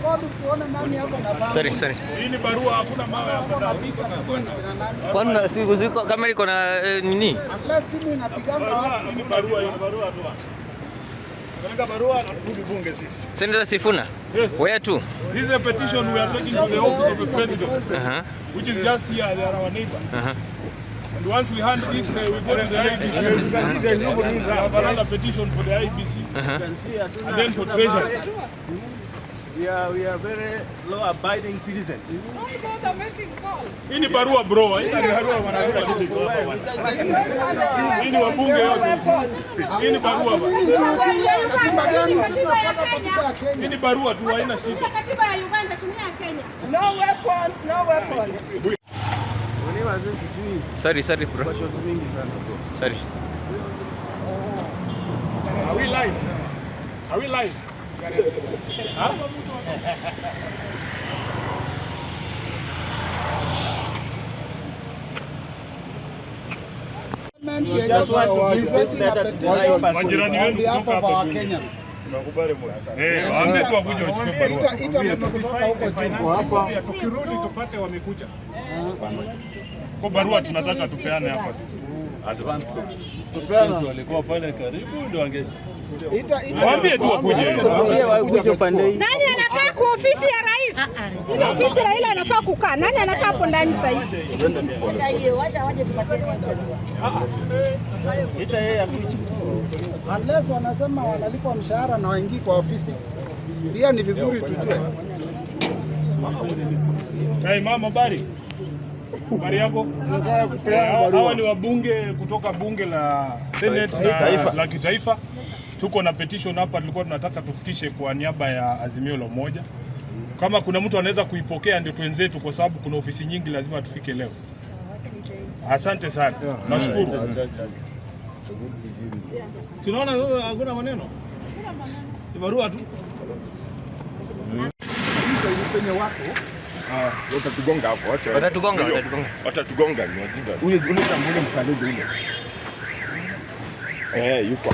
Turekodi tuone nani hapo na bango. Sorry, sorry. Hii ni barua, hakuna mawe hapo ndani. Kwani siku ziko kama iko na nini? Unless simu inapiganga watu. Hii ni barua, hii ni barua tu. Peleka barua na turudi bunge sisi. Senator Sifuna. Yes. Where to? This is a petition we are taking to the office of the president, which is just here. They are our neighbors. And once we hand this, we go to the IEBC. You can see there's nobody We have another petition for the IEBC and then for Treasury. We are very law abiding citizens. Don't bother making calls. Hii ni barua bro, haina barua bwana. Hii ni wabunge yote. Hii ni barua bwana. Katiba gani sisi tunafuata? Katiba ya Hii Kenya. ni barua tu, haina shida. Katiba ya Uganda, tumia ya Kenya. No weapons, no weapons. Sorry, sorry bro. Questions mingi sana bro. Sorry. Are we live? Are we live? Huh? We just want to give this letter to the right person. Majirani On wenu behalf kutoka of our hapa tu. Kenyans. Eh, waambie tu wakuje wachukue barua. Ita mtu kutoka huko juu. Hapa Tukirudi tupate wamekuja. Kwa barua tunataka tupeane hapa. Tupeana. Walikuwa pale karibu ndio wange Ita Waambie tu wakuje. Waambie wakuje pande hii. Nani anakaa kwa ofisi ya rais? Ile ofisi Raila anafaa kukaa. Nani anakaa hapo ndani sasa hivi? Wacha waje tupatie. Ita yeye akuje. Unless wanasema wanalipwa mshahara na waingii kwa ofisi. Pia ni vizuri tujue. Hey, mama, habari? Habari yako? Hawa ni wabunge kutoka bunge la Senate na Taifa. la kitaifa. Tuko na petition hapa, tulikuwa tunataka tufikishe kwa niaba ya Azimio la Umoja. Kama kuna mtu anaweza kuipokea ndio twenzetu, kwa sababu kuna ofisi nyingi lazima tufike leo. Asante sana, nashukuru. Tunaona sasa hakuna maneno, ni barua tu. Watatugonga hapo, acha. Watatugonga, watatugonga. Watatugonga ni wajinga. Ule ule ule mkadogo ule. Eh, yuko.